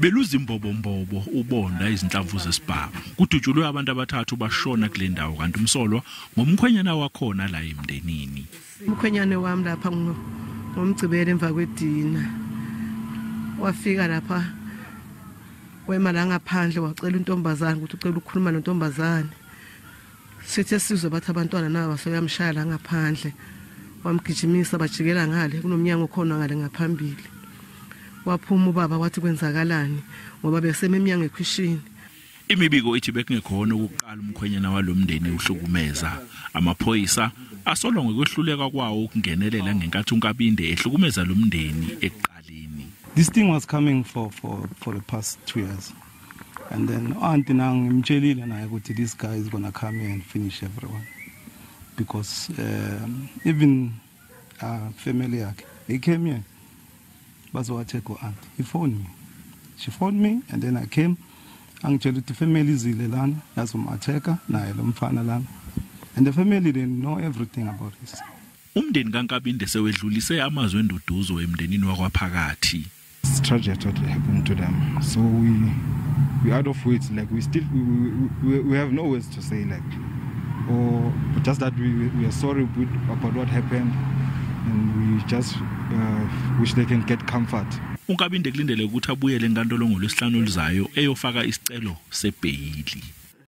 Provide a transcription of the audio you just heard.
Beluzimbobombobo ubonda izinhlamvu zesibhamu. Kudutshulwe abantu abathathu bashona kule ndawo, kanti umsolwa ngumkhwenyana wakhona la emndenini. Umkhwenyane wami lapha ngoMgcibelo emva kwedina wafika lapha, wema la ngaphandle, wacela intombazane ukuthi ucela ukukhuluma nentombazane. Sithe sizwe bathi abantwana nabo soyamshaya la ngaphandle, wamgijimisa, bajikela ngale kunomnyango khona ngale ngaphambili. Waphuma ubaba, wathi kwenzakalani, ngoba beseme eminyango ekhwishini. Imibiko ithi bekungekhona ukuqala umkhwenyana walomndeni uhlukumeza. Amaphoyisa asolwa ngokwehluleka kwawo ukungenelela ngenkathi uNkabinde ehlukumeza lo mndeni ekuqaleni. This thing was coming for the past 2 years. And then auntie nangimtshelile naye ukuthi this guy is gonna come here and finish everyone. Because even family yakhe, they came here. Bazo-attack auntie. He phoned me. She phoned me and then I came. Angitshela ukuthi family izile lana yazom-attack naye lo mfana lana. And the family, they know everything about this. Umndeni kaNkabinde sewedlulise amazwi enduduzo emndenini wakwaPhakathi. It's tragic what happened to them. So we out of words. Like we still we have no words to say. Like, or but just that we are sorry about what happened, and we just wish they can get comfort. uNkabinde kulindele ukuthi abuyele enkantolo ngolwesihlanu oluzayo eyofaka isicelo sebheyili.